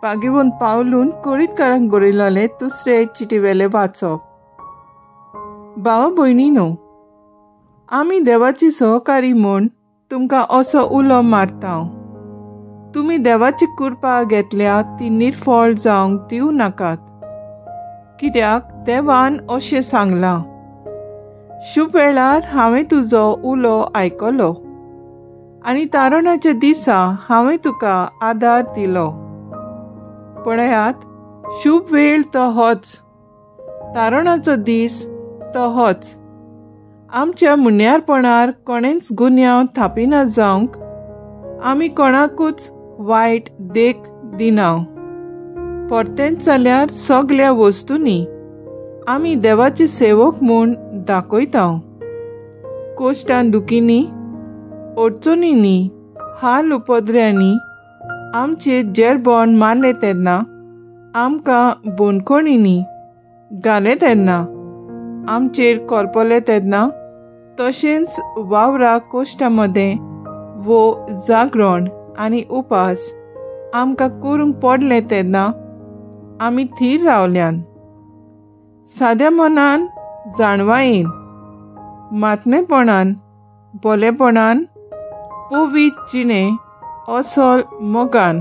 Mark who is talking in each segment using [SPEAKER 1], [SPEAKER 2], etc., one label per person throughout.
[SPEAKER 1] भाग्यवंत पावलून कोरीतकारांक बरयलेले दुसरे चिटीवेले वाचप. भाव भयणीनो, आमी देवाची सहकारी म्हूण तुमकां असो उलो मारता. तुमी देवाची कृपा घेतल्या ती निर्फळ जावंक दिवं नाकात. कित्याक देवान अशें सांगलां, शुभ वेळार हांवें तुजो उलो आयकलो आनी तारणाच्या दिसा हांवें तुका आदार दिलो. पळयात, शुभ वेळ तो होच, तारणाचो दीस तो होच. आमच्या मुन्यारपणार कोणेंच गुन्यांव थापिना जावंक आमी कोणाकूच वायट देख दिना. परतेंच जाल्यार सगल्या वस्तूंनी आमी देवाचे सेवक म्हूण दाखयता. कोश्टान दुखींनी, अडचणींनी, हाल उपद्र्यांनी आमचे जेरबोण मारले तेन्ना, आमकां बंदखणींनी घाले तेन्ना, आमचेर कोरपले तेन्ना, तशेंच वावरा कोश्टा मदें वो जागरण आनी उपास आमकां करूंक पडले तेन्ना आमी थीर रावल्यान. साद्या मनान, जाणवायेन, मातमेपणान, भोलेपणान, पवित्र जिणें असोल मोगान,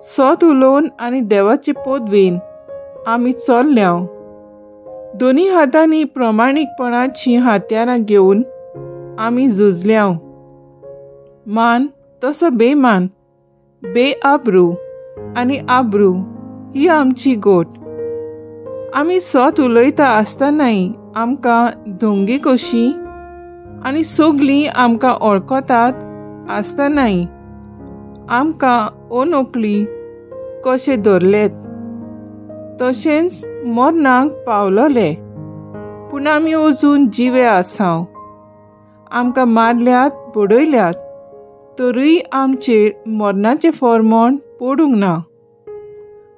[SPEAKER 1] सत उलोवन आनी देवाचे पदवेन आमी चल्ल्या. दोनी हातांनी प्रमाणीकपणाचीं हत्यारां घेवन आमी झुजल्या. मान तसो बेमान, बेआब्रू आनी आब्रू ही आमची गोट. आमी सत उलयता आसतनाय आमकां धोंगी कशी आनी सगलीं आमकां वळखतात आसतनाय आमकां अनोकली कशें धरलेत. तशेंच मरणाक पावलोले, पूण आमी अजून जिवे आसा. आमकां मारल्यात, बडयल्यात, तरूय आमचेर मरणाचें फॉर्मोण पडूंक ना.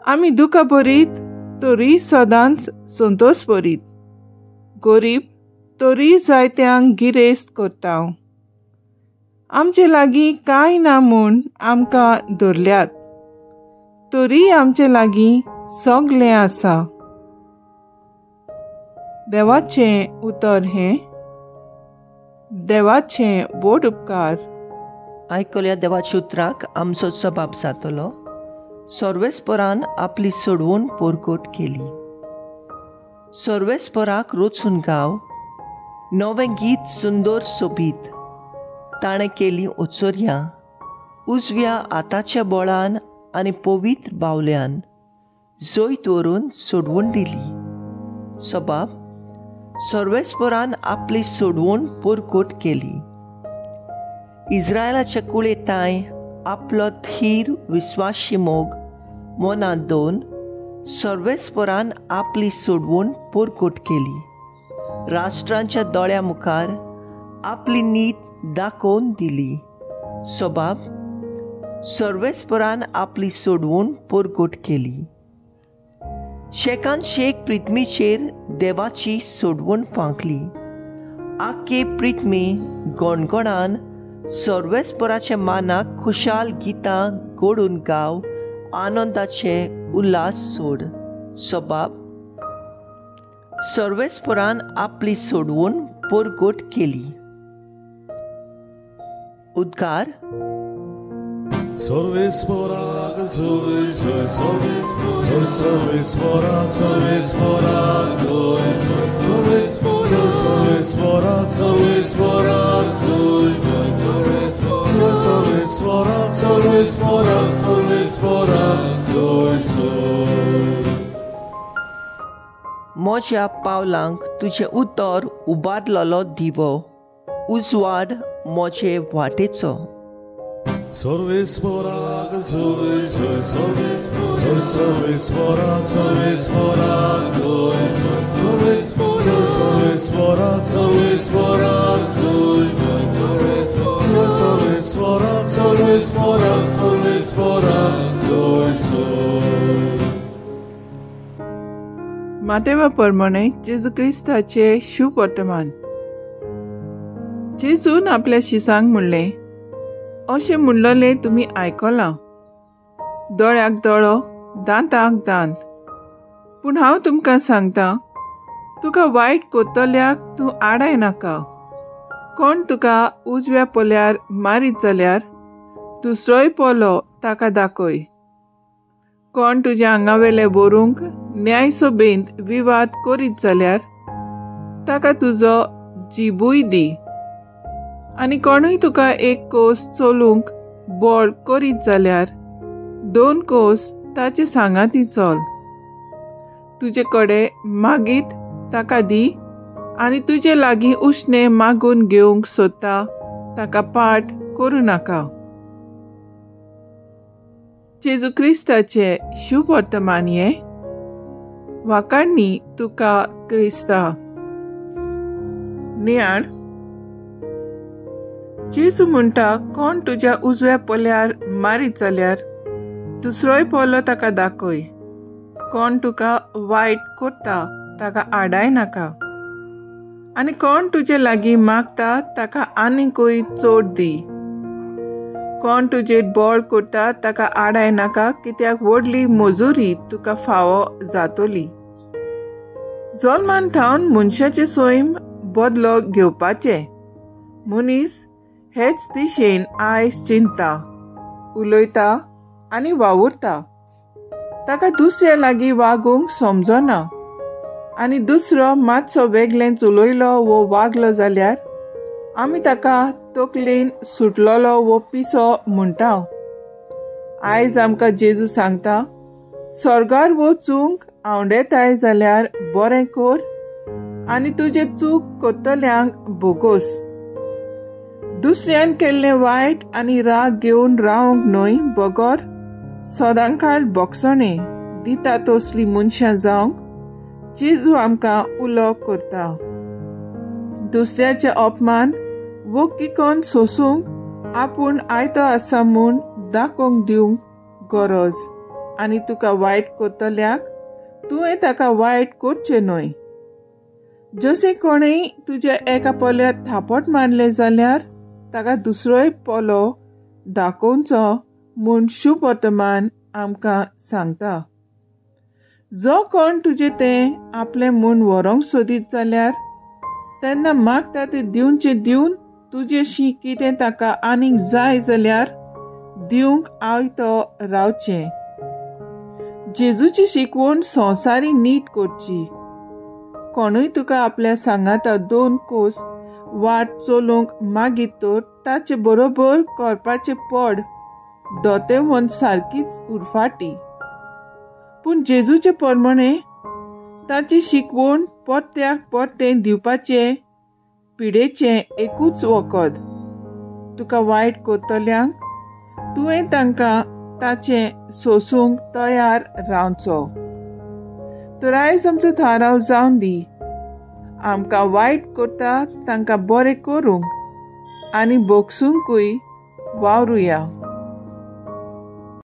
[SPEAKER 1] आमी दुखां भरीत तरूय सदांच संतोश भरीत, गरीब तरूय जायत्यांक गिरेस्त करता. आमचे लागीं कांय ना म्हूण आमकां धरल्यात, तरूय आमचे लागीं सगलें आसा. देवाचें उतर हें देवाचें व्हड उपकार.
[SPEAKER 2] आयकल्या देवाच्या उतराक आमचो सबाब जातलो. सर्वेस्परान आपली सोडवून पोरकोट केली. सर्वेस्पराक रोचून गाव नवें गीत सुंदर सोबीत. ताणें केली ओचोर्या उजव्या हाताच्या बळान आनी पवित्र बावल्यान जैत व्हरून सोडवून दिली. सबाब सर्वेस्परान आपली सोडवून पोरकोट केली. इस्रायलाच्या कुळेताय आपलो धीर विस्वाशी मोग मनांत दोन सर्वेस्परान आपली सोडवून पोरकोट केली. राष्ट्रांच्या दोळ्या मुखार आपली नीत दाखोवन दिली. सबाब सर्वेस्परान आपली सोडवून पोरकोट केली. शेकान शेक पृथ्वीचेर देवाची सोडवून फांकली. आखे पृथ्वी गणगणान सर्वेस्पराच्या मानाक खुशाल गितां गोडून गाव, आनंदाचे उल्हास सोड. सबाब सर्वेस्परान आपली सोडवून पोरकोट केली. उद्गार.
[SPEAKER 3] सर्वेस्पराक जोय जोय, सर्वेस्पराक, सर्वेस्पराक जोय जोय, सर्वेस्पराक, सर्वेस्पराक जोय जोय, सर्वेस्पराक, सर्वेस्पराक, सर्वेस्पराक जोय जोय.
[SPEAKER 2] म्हज्या पावलांक तुजें उतर उबारलेलो दिवो, उजवाड म्हजे वाटेचो.
[SPEAKER 3] सर्वेस्पराक जोय जोय, सर्वेस्पराक, सर्वेस्पराक जोय जोय, सर्वेस्पराक, सर्वेस्पराक जोय जोय, सर्वेस्पराक, सर्वेस्पराक, सर्वेस्पराक जोय जोय.
[SPEAKER 1] मातेवा प्रमाणे जेजू क्रिस्ताचे शुभ वर्तमान. जेजून आपल्या शिसांक म्हणलें, अशें म्हणलेलें तुमी आयकलां, दोळ्याक दोळो, दांताक दांत. पूण हांव तुमकां सांगता, तुका वायट कोत्तल्याक तूं आडाय नाका. कोण तुका उजव्या पोल्यार मारीत जाल्यार दुसरोय पोलो ताका दाखय. कोण तुज्या आंगावेले व्हरूंक न्यायसभेंत विवाद करीत जाल्यार ताका तुजो जिबूय दी. आनी कोणूय तुका एक कोस चलूंक बळ करीत जाल्यार 2 कोस ताचे सांगाती चल. तुजे कडेन मागीत ताका दी आनी तुजे लागीं उश्णें मागून घेवंक सोदता ताका पाठ करूं नाका. जेजू क्रिस्ताचें शुभ वर्तमान हें. वाकांनी तुका क्रिस्ता. नियाळ. जेजू म्हणटा, कोण तुज्या उजव्या पोल्यार मारीत जाल्यार दुसरोय पोलो ताका दाखय. कोण तुका वायट करता ताका आडाय नाका. आनी कोण तुजे लागीं मागता ताका आनीकूय चड दी. कोण तुजेर बळ करता ताका आडाय नाका, कित्याक व्हडली मजुरी तुका फावो जातली. जल्मान थावन मनशाचें सैम बदलो घेवपाचें. मनीस हेच दिशेन आयज चिंता, उलयता आनी वावुरता. ताका दुसऱ्या लागीं वागूंक समजना आनी दुसरो मातसो वेगळेंच उलयलो वो वागलो जाल्यार आमी ताका तकलेन सुटलोलो वो पिसो म्हणटा. आयज आमकां जेजू सांगता, स्वर्गार वचूंक आंवडेताय जाल्यार बरें कर आनी तुजें चूक करतल्यांक भोगोस. दुसऱ्यान केल्लें वायट आनी राग घेवन रावंक न्हय, बगर सदांकाळ बोगसणें दिता तसलीं मनशां जावंक जेजू आमकां उलो करता. दुसऱ्याचे अपमान वो किकोन सोसूंक आपूण आयतो आसा म्हूण दाखोवंक दिवंक गरज आनी तुका वायट करतल्याक तुवें ताका वायट करचें न्हय. जशें कोणेय तुज्या एका पोल्यार थापट मारलें जाल्यार ताका दुसरोय पोलो दाखोवचो म्हूण शुभ वर्तमान आमकां सांगता. जो कोण तुजें तें आपलें म्हूण व्हरूंक सोदीत जाल्यार तेन्ना मागता तें दिवचें दिवन तुजेशी कितें ताका आनीक जाय जाल्यार दिवंक आयतो रावचें. जेजूची शिकवण संवसारी नीट करची. कोणूय तुका आपल्या सांगाता 2 कोस वाट चलूंक मागीत तर ताचे बरोबर करपाचें पड दोतेवन सारकीच उरफाटी. पूण जेजूचे प्रमाणे ताची शिकवण परत्याक परतें दिवपाचें पिडेचें एकूच वखद. तुका वायट करतल्यांक तुवें तांकां ताचें सोसूंक तयार रावचो. तर आयज आमचो थाराव जावन दी, आमकां वायट करता तांकां बरें करूंक आनी भोगसुंकूय वावरुया.